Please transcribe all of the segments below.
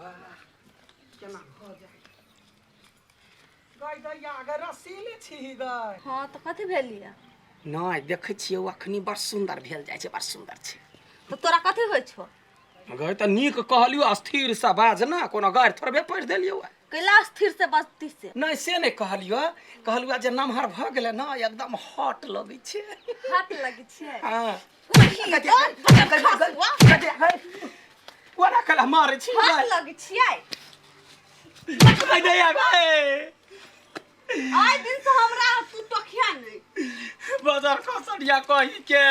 वाह केना भऽ जाय गय दैया गय रसीले छी गय। हाँ तऽ कथी भेल यऽ? नहि देखै छियै ओ अखनी बड़ सुन्दर भेल जाइ छै, बड़ सुन्दर छै। तऽ तोरा कथी होइ छौ? गय तऽ नीक कहलियौ, स्थिरसँ बाज ने, कोनो गारि थोड़बे पढ़ि देलियौ। कैला स्थिर से बजती से? नहि से नहि कहलियौ, कहलियौ जे नमहर भऽ गेलै ने, एकदम हॉट लगै छै। हट लगै छै? हँ। ओना कला मारै छी? हट लगै छियै। गय दैया गय, आइ दिन से हमरा तू टोकिया नहि। बजर खसड़िया कही के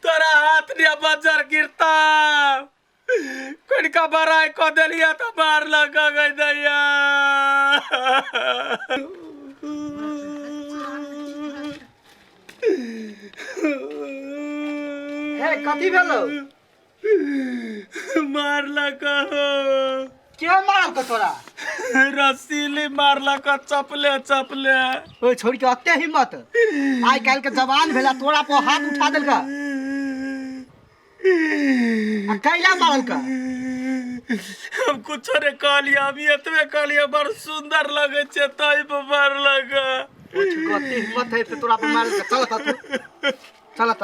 तोरा हाथ ने बजर गिरता, कनिका बड़ाई कऽ देलियै तऽ मार लगा गई दैया। हे, कथी भेलो? मारलक हो। के मारलक तोरा? रसीली मारलक, चपले चपले। ओइ छोड़ के अते हिम्मत! आइ काल्हि के जवान भेला, तोरा पर हाथ उठा देलका? आ कैला मारलका? हम कुछो ने कहलियै, हम एतबे कहलियै बड़ सुंदर लगै छै, तै पर मारलक। ओइ छोड़ के अते हिम्मत है तऽ तोरा पर मारलका? चल त तू, चल त।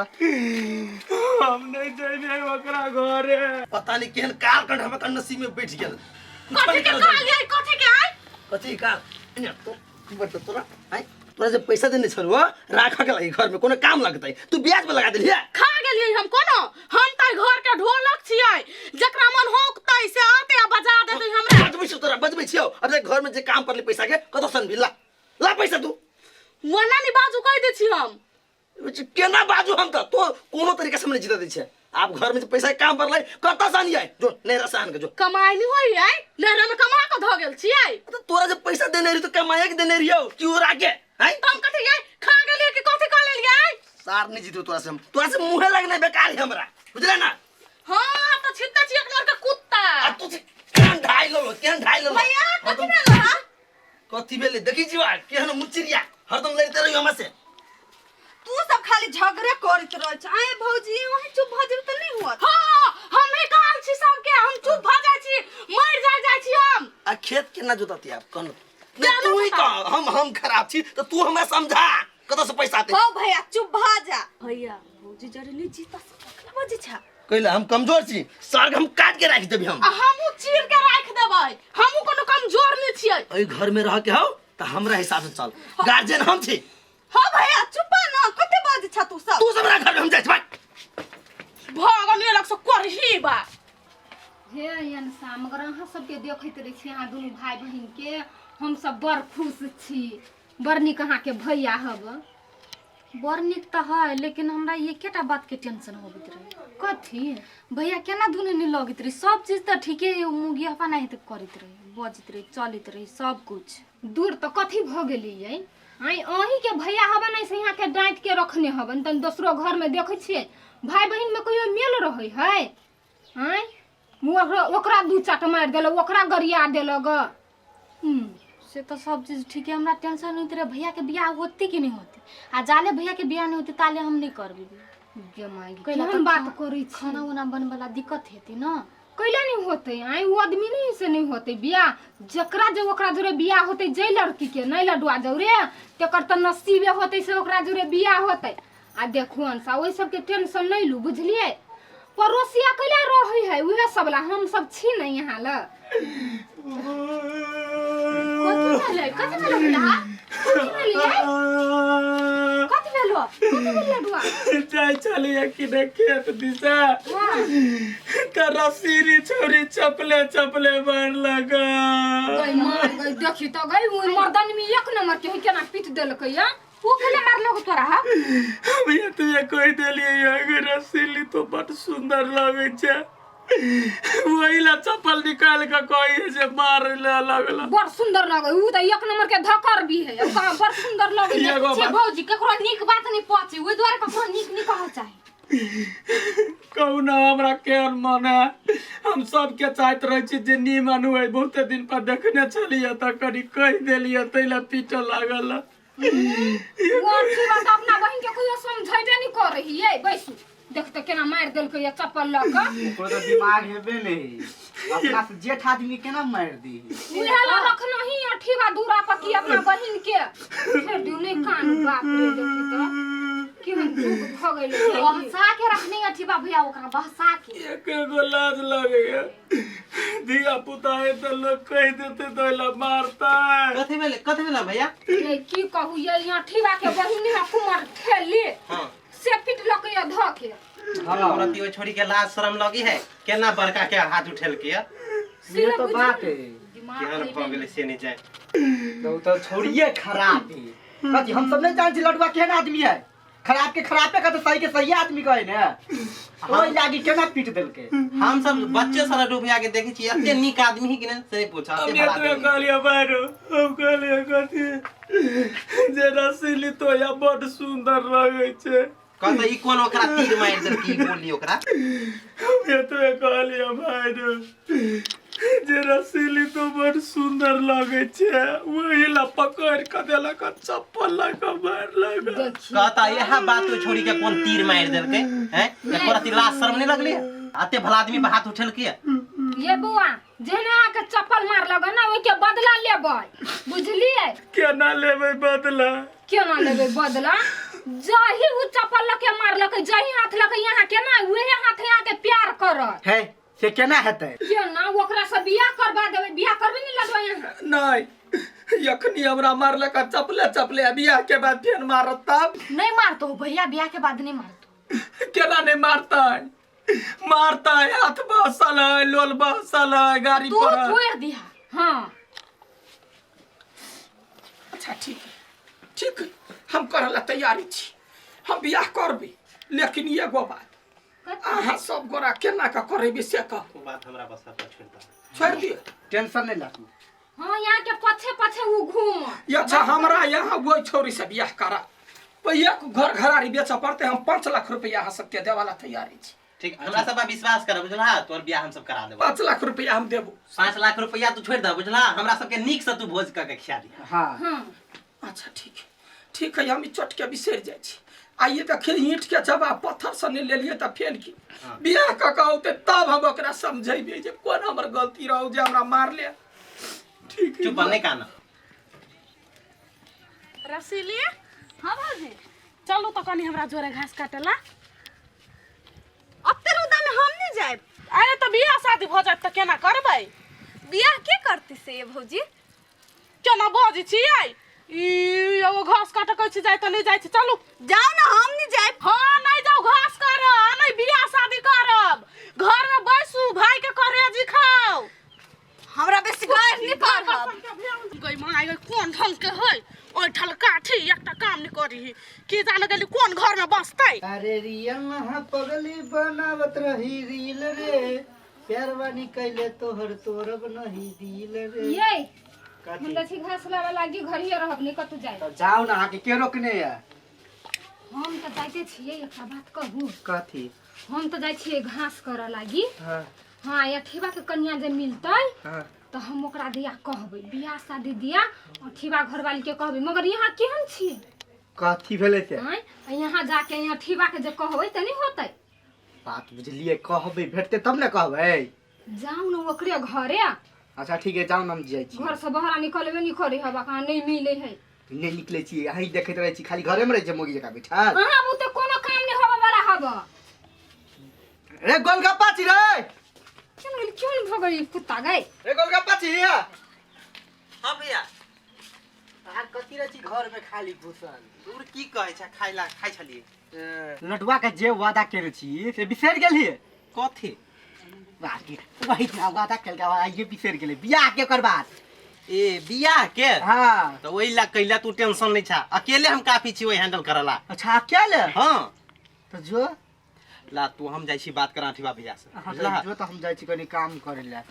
हम नहीं जेबै ओकरा घरे। पता नहीं केहन काल कंठ हमरा नसीब में बैठ गेल। कथी के काल यै? कथी के आइ? कथी काल? एने तो की बता तोरा आइ, तोरा जे पैसा देने छलौ राख के लागि, घर में कोनो काम लगतै, तू ब्याज में लगा देलियै। खा गेलियै हम कोनो? हम तऽ घर के ढोलक छियै, जकरा मन होकतै से आते आ बजा देतै हमरा। बजबै छियौ तोरा, बजबै छियौ। अब जे घर में जे काम पड़लै पैसा के, कतौ सन भी ला ला पैसा तू। ओना नहि बाजू, कहि दै छी हम। केना बाजू हम? तऽ तो कोनो तरीका से हम नहीं जीता दै छै। आब घर में जे पैसा के काम पड़लै, कतऽ से आनियै? जो नैहरा से आन के जो। कमाइ नहि होइयै? नैहरा मे कमा कऽ धऽ गेल छियै। तऽ तोरा जे पैसा देने रही तऽ कमाए के देने रहियौ कि उड़ा के हैं? तऽ हम कथी यै खा गेलियै कि कथी कऽ लेलियै? सार नहीं जीतू तोरा से हम, तोरा से मुँहे लगने बेकार है हमरा, बुझले ना? हाँ तऽ छित्ते छी एक नम्बर के कुत्ता। आ तू से केहन ढाई लो, केहन ढाई लो। भैया, कथी भेल हा? कथी भेलै? देखी जीवा केहन मुचिरिया, हरदम लड़ते रहियो हमरा से। तू सब खाली झगड़े करैत रहै छ। आए भौजी, वहीं चुप भऽ जेबै तऽ नहि होत। हाँ, हम ही कहल छी सबके, हम चुप भऽ जाइ छी, मरि जाइ जाइ छी हम। आ खेत केना जोतती आब कहनु? केना नहीं तू ही जोताब? कह, हम खराब छी तऽ तू हमरा समझा कतऽ से पैसा आते। हो भैया, चुप भऽ जा। भैया, भौजी जरे नहि जीता से कखन बजै छ? कैला हम कमजोर छी? साग हम काट के राखि देबी हम। आ हमहूँ चीर के राखि देबै, हमहूँ कोनो कमजोर नहि छियै। एहि घर में रह के हौ तऽ हमरा हिसाब से चल, गार्जियन हम छी। हो भैया, चुप न, कते बजै छ तू सब? तू सब हमरा घर में हम जाइ छी भाइ। भगवान अलग से करही बा। हे अनसा, मगर अहाँ सबके देखैत रहै छी, अहाँ दुनू भाय बहिनके, हमसब बड़ खुश छी। बड़ नीक अहाँके भैया हब। बड़ नीक तऽ है, लेकिन हमरा एकेटा बातके टेंशन होबैत रहे। कथी? भैया केना दुनू नहि लगैत रहे? सब चीज तऽ ठीके है, मुगियापा नहीं तऽ करैत रहे, बजैत रहे, चलैत रहे, सब कुछ। दूर तऽ कथी भऽ गेलियै? आँय, अहीँके भैया हबन, ऐसे अहाँके डाँटि के रखने हबन। तन दोसरो घरमे देखै छियै, भाय बहिनमे कहियो मेल रहै है? आँय, ओकरा ओकरा दू चाट मारि देलक, ओकरा गरिया देलक। से तऽ सब चीज ठीक है, हमरा टेंशन होइत रहे भैयाके बियाह होते कि नहि होते, आ जाले भैयाके बियाह नहि होते ताले हम नहि करबै बियाह। गे माय गे, कैला केहन तऽ बात करै छी? खाना उना बनबैला दिक्कत हेतै ने। कैला नहीं होते? आँय, ओ आदमी नहीं से नहीं होते बियाह? जकरा जे ओकरा जोरे बियाह होते, जै लड़की के नहीं लडुआ जौरे, तेकर तऽ नसीबे होते से ओकरा जोरे बियाह होते। आ देखू अंसा, ओहि सबके टेंशन नहीं लू, बुझलियै? पड़ोसिया कैला रहै है? उहे सब ला हम सब छी ने यहाँ ल। कथी भेलै? कथी भेलै भैया? कथी भेलै? कथी भेलो? कथी भेल लडुआ? जाइ छलियै कि ने खेत दिशा तऽ रसीरी छौरी चपले चपले मारलक। गई मार गई, देखी तो गई, उ मर्दन में एक नंबर के है, केना पीट देलकै या ओ कैला मारलक तोरा हा? हम ये तो ये कहि देलियै अगर रसीली तो बड सुंदर लगै छै, वही ला चप्पल निकाल के कही जे मार ले लगल। बड़ सुंदर लगे उ त एक नंबर के धकर भी है ओकरा, बड़ सुंदर लगे। एगो छे बात भौजी, ककरो नीक बात नहीं पचे, ओहि दुआरे ककरो नीक नहीं कहऽ चाही। कहू ने हमरा केहन मन है? हम सबके चाहैत रहै छी जे नीमन हुए। बहुते दिन पर देखने छलियै तऽ कनि कहि देलियै, ताहि ला पीटऽ लागल। वो अच्छी बात अपना बहिन के कहियो समझेबे नहीं कर रही है। बैसू देख तऽ केना मारि देलकै या चप्पल लऽ कऽ। ओकरो तऽ दिमाग हेबे नहीं, अपना से जेठ आदमी केना मारि दी। उहे ला रखना ही अठीबा दूरा पर की अपना बहिन के फेर दिउ नहीं कान। बाप रे देखी तऽ केहन दुख भऽ गेलै। बहसा के रखने अठीबा भैया ओकरा बहसा के। एक एगो लाज लगैया, धिया पुता है तऽ लोग कहि देते तऽ ओहि ला मारता। कथी भेलै, कथी भेलै भैया? ये की कहू, ये अठीबा के बहिन है कुमर ठेली हाँ से पिटलक या धऽ के। औरत ओहि छोरी के लाज शरम लगी है, केना बड़का के हाथ उठेलकै है? ये तो बात है। केहन भऽ गेलै से नहीं जाए। तो तो छोड़िए खराब है। कथी हम सब नहीं जानছি लडुआ केहन आदमी है। खराब के खराबे कहते, सही के सही आदमी कहे ने। ओहि लागी केना पीट देलकै। हम सब बच्चे से लड्डू भैया के देखे छी, एते नीक आदमी है कि नहीं से नहीं पूछा। हम एते भला एतबे आदमी है। कहलियै बारो, हम कहलियै कथी जे रसीली तो या बड सुंदर लगै छै। कहता ई कोन ओकरा तीर मारि देलकै, ई बोली ओकरा। हम एतबे कहलियै भाइरो जे रसीली तो बड सुंदर लगै छै, ओहि ला पकड़ के देलक चप्पल लऽ कऽ मारलक। देखी कहता यह बात तो छोड़ी के कोन तीर मारि देलकै हैं, एको रति लाज शरम नहीं लगली? एते भला आदमी पर हाथ उठेलकै है? ये बौआ जेना अहाँके चप्पल मारलक ने ओहिके बदला लेबै, बुझलियै? केना लेबै बदला? केना लेबै बदला? जही उ चप्पल लऽ के मारलक, जही हाथ लऽ के यहाँ के ना उहे हाथ यहाँ के प्यार करत। है से केना हेतै? केना ओकरा से बियाह करवा देबै? बियाह करबै ने लगबै यहाँ? नहीं, यखनी हमरा मारलक चपले चपले, बियाह के बाद फेर मारत तब। नहीं मारतो भैया, बियाह के बाद नहीं मारतो। केना नहीं मारतै? मारतै, हाथ बहसल है, लोल बहसल है, गाड़ी तू पर। तोड़ दिया। हाँ अच्छा ठीक है, ठीक है, हम करे ला तैयारी छी, हम बियाह करबै, लेकिन एगो बात अहाँ सब गोरा केना के करेबै से कहू। ओ बात हमरा बस पर छोड़ दे। छोड़ि दिअ, टेंशन नहीं लागू। हाँ यहाँ के पछे पछे उ घूम। अच्छा हमरा यहाँ वही छोरी से बियाह करा, एक घर घरारी बेचऽ पड़तै, हम 5 लाख रुपया अहाँ सबके देवाला तैयारी छी। ठीक, हमरा सब पर विश्वास कर बुझला, तोर बियाह हम सब करा देबो। 5 लाख रुपया हम देबो। 5 लाख रुपया तू छोड़ दे बुझला, हमरा सबके नीक से तू भोज कऽ के खिया दिहा। हाँ हाँ अच्छा ठीक है, ठीक है, हम ई चोट के बिसरि जाइ छी। आइए देखिए ईंट के जवाब पत्थर से नहीं लेलिए तऽ फेर की बियाह कऽ के औतै तब हम ओकरा समझेबै जे कोन हमर गलती रहौ जे हमरा मारले। ठीक है। चुप नहीं काना। रसीली। हाँ भाभी चलू तो कनी हमरा जोरे घास काटेला। अते रौदा में हम नहीं जाएब। अरे तो बियाह शादी भऽ जायत तऽ केना करबै? बियाह के करती से ये भौजी? केना बजै छियै? ई एगो घास काटऽ कहै छी जाय तऽ नहीं जाइ छी। चलू जाओ ना, हम नहीं जाएब। हाँ नहीं जाओ घास करब, नहीं बियाह शादी करब, घर में बैसू भाई के करेजी खाओ। हमरा बेसी गारि नहीं पढ़ब। गई माँ आई गई कोन ढंग के है ओइ ठल काठी एकटा काम नहीं करी, की जाने गेली कोन घर में बसतै। अरे रियल नहा पगली बनावत रही रील रे, प्यारवानी कैले तोहर तोरब नहीं दिल रे। ये कथी? हम तऽ घास लाबऽ लागी घरिये रहब नहीं कतौ जाय। तो जाओ ना, अहाँके के रोकने है? हम तऽ जाइते छियै, एकटा बात कहू। कथी? हम तऽ जाइ छियै घास करऽ लागी। हाँ हाँ अठीबा के कन्या जे मिलतै हाँ तऽ हम ओकरा दिया कहबै बियाह शादी दिया अठीबा घरवाली के कहबै। मगर यहाँ केहन छियै? कथी भेलै से? आँय यहाँ जाके यहाँ अठीबा के जे कहबै तऽ नहीं होतै। बात बुझलियै, कहबै भेटतै तब ने कहबै। जाउ ने ओकरे घरे। अच्छा ठीक है, जाउ ने, हम जाइ छी। घर से बाहर निकलबे नहीं करै हब, अहाँ नहीं मिलै है। नहि निकलै छी, अहीं देखैत रहै छी, खाली घरे में रहै छै मोगी जकाँ बैठल। अहाँ बुते कोनो काम नहीं होबे वाला हब। रे गोलगप्पा छी रे। क्यों नहीं क्यों नहीं भगई कुत्ता गई? रे गोलगप्पा छी हिया। हाँ भैया। अहाँ कथी रहै छी घर में खाली घुसल? दूर की कहै छै, खाइ ला खाइ छलियै। लडुआ के जे वादा केने छी से बिसरि गेलियै? कथी? बाकी वही ना वादा केलकै, आइए बिसरि गेलै बियाह के ओकर बाद। ए बियाह के? हाँ। तो ओहि ला कैला तू टेंशन नहीं छा, अकेले हम काफी छी ओहि हैंडल करला। अच्छा अकेले? हाँ। तो जो ला तू हम जाइ छी बात करा अठीबा भैया से। हाँ, बुझलह? जो तो हम जाइ छी कनी काम करे ला।